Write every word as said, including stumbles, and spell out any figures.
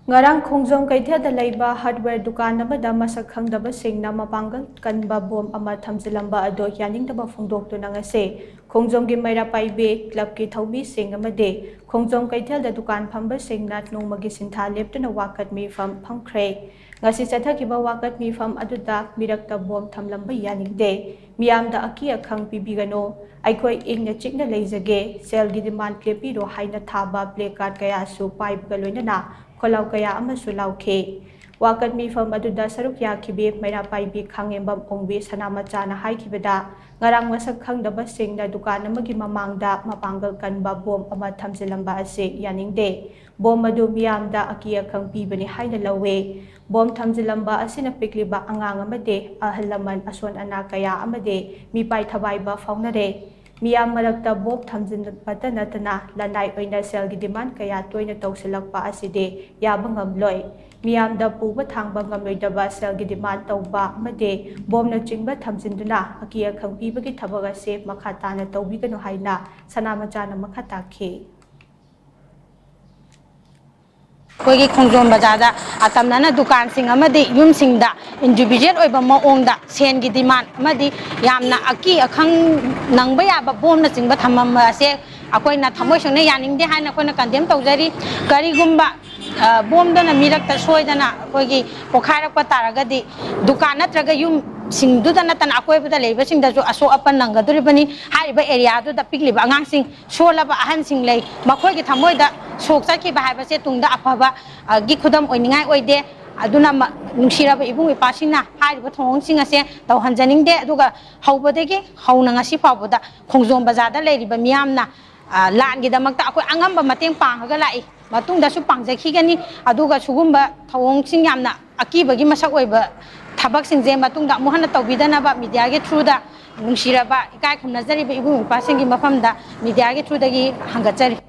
ꯉꯔꯥꯡ ꯈꯣꯡꯖꯣꯝ ꯀꯩꯊꯦꯜꯗ ꯂꯩꯕ hardware ꯗꯨꯀꯥꯟ ꯑꯃꯗ ꯃꯁꯛ ꯈꯪꯗꯕꯁꯤꯡꯅ ꯃꯄꯥꯡꯒꯜ ꯀꯟꯕ ꯕꯣꯝ ꯑꯃ ꯊꯝꯖꯤꯜꯂꯝꯕ ꯑꯗꯨ ꯌꯥꯅꯤꯡꯗꯕ ꯐꯣꯡꯗꯣꯛꯇꯨꯅ ꯉꯁꯤ ꯈꯣꯡꯖꯣꯝꯒꯤ ꯃꯩꯔꯥ ꯄꯥꯏꯕꯤ ꯀ꯭ꯂꯕꯀꯤ ꯊꯧꯃꯤꯁꯤꯡ ꯑꯃꯗꯤ ꯈꯣꯡꯖꯣꯝ ꯀꯩꯊꯦꯜꯗ ꯗꯨꯀꯥꯟ ꯐꯝꯕꯁꯤꯡꯅ ꯅꯣꯡꯃꯒꯤ ꯁꯤꯟꯊꯥ ꯂꯦꯞꯇꯨꯅ ꯋꯥꯀꯠ ꯃꯤꯐꯝ ꯐꯝꯈ꯭ꯔꯦ꯫ ꯉꯁꯤ ꯆꯠꯊꯈꯤꯕ ꯋꯥꯀꯠ ꯃꯤꯐꯝ ꯑꯗꯨꯗ ꯃꯤꯔꯛꯇ ꯕꯣꯝ ꯊꯝꯂꯝꯕ ꯌꯥꯅꯤꯡꯗꯦ꯫ ꯃꯤꯌꯥꯝꯗ ꯑꯀꯤ ꯑꯈꯪ ꯄꯤꯕꯤꯒꯅꯨ꯫ ꯑꯩꯈꯣꯏ ꯏꯪꯅ ꯆꯤꯛꯅ ꯂꯩꯖꯒꯦ꯫ ꯁꯦꯜꯒꯤ demand ꯂꯦꯞꯄꯤꯔꯣ ꯍꯥꯏꯅ ꯊꯥꯕ placard ꯀꯌꯥꯁꯨ ꯄꯥꯏꯕꯒ ꯂꯣꯏꯅꯅ ꯈꯣꯜꯂꯥꯎ ꯀꯌꯥ ꯑꯃꯁꯨ ꯂꯥꯎꯈꯤ꯫ ꯋꯥꯀꯠ ꯃꯤꯐꯝ ꯑꯗꯨꯗ ꯁꯔꯨꯛ ꯌꯥꯈꯤꯕꯤ ꯃꯩꯔꯥ ꯄꯥꯏꯕꯤ ꯈꯥꯡꯉꯦꯝꯕꯝ ꯑꯣꯡꯕꯤ ꯁꯅꯥꯃꯆꯥꯅ ꯍꯥꯏꯈꯤꯕꯗ, ꯉꯔꯥꯡ ꯃꯁꯛ ꯈꯪꯗꯕꯁꯤꯡꯅ ꯗꯨꯀꯥꯟ ꯑꯃꯒꯤ ꯃꯃꯥꯡꯗ ꯃꯄꯥꯡꯒꯜ ꯀꯟꯕ ꯕꯣꯝ ꯑꯃ ꯊꯝꯖꯤꯜꯂꯝꯕ ꯑꯁꯤ ꯌꯥꯅꯤꯡꯗꯦ꯫ ꯕꯣꯝ ꯑꯗꯨ ꯃꯤꯌꯥꯝꯗ ꯑꯀꯤ ꯑꯈꯪ ꯄꯤꯕꯅꯤ ꯍꯥꯏꯅ ꯂꯧꯋꯤ꯫ ꯕꯣꯝ ꯊꯝꯖꯤꯜꯂꯝꯕ ꯑꯁꯤꯅ ꯄꯤꯛꯂꯤꯕ ꯑꯉꯥꯡ ꯑꯃꯗꯤ ꯑꯍꯜ ꯂꯃꯟ, ꯑꯁꯣꯟ ꯑꯅꯥ ꯀꯌꯥ ꯑꯃꯗꯤ ꯃꯤꯄꯥꯏ ꯊꯕꯥꯏꯕ ꯐꯥꯎꯅꯔꯦ꯫ ꯃꯤꯌꯥꯝ ꯃꯔꯛꯇ ꯕꯣꯝ ꯊꯝꯖꯤꯟꯕꯇ ꯅꯠꯇꯅ ꯂꯅꯥꯏ ꯑꯣꯏꯅ ꯁꯦꯜꯒꯤ demand ꯀꯌꯥ ꯇꯣꯏꯅ ꯇꯧꯁꯤꯜꯂꯛꯄ ꯑꯁꯤꯗꯤ ꯌꯥꯕ ꯉꯝꯂꯣꯏ꯫ ꯃꯤꯌꯥꯝꯗ ꯄꯨꯕ ꯊꯥꯡꯕ ꯉꯝꯂꯣꯏꯗꯕ ꯁꯦꯜꯒꯤ demand ꯇꯧꯕ ꯑꯃꯗꯤ ꯕꯣꯝꯅꯆꯤꯡꯕ ꯊꯝꯖꯤꯟꯗꯨꯅ ꯑꯀꯤ ꯑꯈꯪ ꯄꯤꯕꯒꯤ ꯊꯕꯛ ꯑꯁꯤ ꯃꯈꯥ ꯇꯥꯅ ꯇꯧꯕꯤꯒꯅꯨ ꯍꯥꯏꯅ ꯁꯅꯥꯃꯆꯥꯅ ꯃꯈꯥ ꯇꯥꯈꯤ꯫ ꯑꯩꯈꯣꯏꯒꯤ ꯈꯣꯡꯖꯣꯝ ꯕꯖꯥꯔꯗ ꯑꯇꯝꯅꯅ ꯗꯨꯀꯥꯟꯁꯤꯡ ꯑꯃꯗꯤ ꯌꯨꯝꯁꯤꯡꯗ individual ꯑꯣꯏꯕ ꯃꯑꯣꯡꯗ ꯁꯦꯟꯒꯤ demand ꯑꯃꯗꯤ ꯌꯥꯝꯅ ꯑꯀꯤ ꯑꯈꯪ ꯅꯪꯕ ꯌꯥꯕ ꯕꯣꯝꯅꯆꯤꯡꯕ ꯊꯝꯃꯝꯕ ꯑꯁꯦ ꯑꯩꯈꯣꯏꯅ ꯊꯃꯣꯏ ꯁꯦꯡꯅ ꯌꯥꯅꯤꯡꯗꯦ ꯍꯥꯏꯅ ꯑꯩꯈꯣꯏꯅ condemn ꯇꯧꯖꯔꯤ꯫ ꯀꯔꯤꯒꯨꯝꯕ, ꯑ, ꯕꯣꯝꯗꯨꯅ ꯃꯤꯔꯛꯇ ꯁꯣꯏꯗꯅ ꯑꯩꯈꯣꯏꯒꯤ ꯄꯣꯈꯥꯏꯔꯛꯄ ꯇꯥꯔꯒꯗꯤ ꯗꯨꯀꯥꯟ ꯅꯠꯇ꯭ꯔꯒ ꯌꯨꯝꯁꯤꯡꯗꯨꯗ ꯅꯠꯇꯅ ꯑꯀꯣꯏꯕꯗ ꯂꯩꯕꯁꯤꯡꯗꯁꯨ ꯑꯁꯣꯛ ꯑꯄꯟ ꯅꯪꯒꯗꯧꯔꯤꯕꯅꯤ꯫ ꯍꯥꯏꯔꯤꯕ area ꯗꯨꯗ ꯄꯤꯛꯂꯤꯕ ꯑꯉꯥꯡꯁꯤꯡ, ꯁꯣꯜꯂꯕ ꯑꯍꯟꯁꯤꯡ ꯂꯩ, ꯃꯈꯣꯏꯒꯤ ꯊꯃꯣꯏꯗ ꯁꯣꯛ ꯆꯠꯈꯤꯕ ꯍꯥꯏꯕꯁꯦ ꯇꯨꯡꯗ ꯑꯐꯕ, ꯑ, ꯒꯤ ꯈꯨꯗꯝ ꯑꯣꯏꯅꯤꯡꯉꯥꯏ ꯑꯣꯏꯗꯦ꯫ ꯑꯗꯨꯅ ꯃ-, ꯅꯨꯡꯁꯤꯔꯕ ꯏꯕꯨꯡ ꯏꯄ꯭ꯋꯥꯁꯤꯡꯅ ꯍꯥꯏꯔꯤꯕ ꯊꯧꯑꯣꯡꯁꯤꯡ ꯑꯁꯦ ꯇꯧꯍꯟꯖꯅꯤꯡꯗꯦ꯫ ꯑꯗꯨꯒ ꯍꯧꯕꯗꯒꯤ ꯍꯧꯅ ꯉꯁꯤ ꯐꯥꯎꯕꯗ ꯈꯣꯡꯖꯣꯝ ꯕꯖꯥꯔꯗ ꯂꯩꯔꯤꯕ ꯃꯤꯌꯥꯝꯅ, ꯑ, ꯂꯥꯟꯒꯤꯗꯃꯛꯇ ꯑꯩꯈꯣꯏ ꯑꯉꯝꯕ ꯃꯇꯦꯡ ꯄꯥꯡꯉꯒ ꯂꯥꯛꯏ, ꯃꯇꯨꯡꯗꯁꯨ ꯄꯥꯡꯖꯈꯤꯒꯅꯤ꯫ ꯑꯗꯨꯒ ꯁꯤꯒꯨꯝꯕ ꯊꯧꯑꯣꯡꯁꯤꯡ, ꯌꯥꯝꯅ ꯑꯀꯤꯕꯒꯤ ꯃꯁꯛ ꯑꯣꯏꯕ ꯊꯕꯛꯁꯤꯡꯁꯦ ꯃꯇꯨꯡꯗ ꯑꯃꯨꯛ ꯍꯟꯅ ꯇꯧꯕꯤꯗꯅꯕ media ꯒꯤ through ꯗ ꯅꯨꯡꯁꯤꯔꯕ ꯏꯀꯥꯏ ꯈꯨꯝꯅꯖꯔꯤꯕ ꯏꯕꯨꯡ ꯏꯄ꯭ꯋꯥꯁꯤꯡꯒꯤ ꯃꯐꯝꯗ media ꯒꯤ through ꯗꯒꯤ ꯍꯪꯒꯠꯆꯔꯤ꯫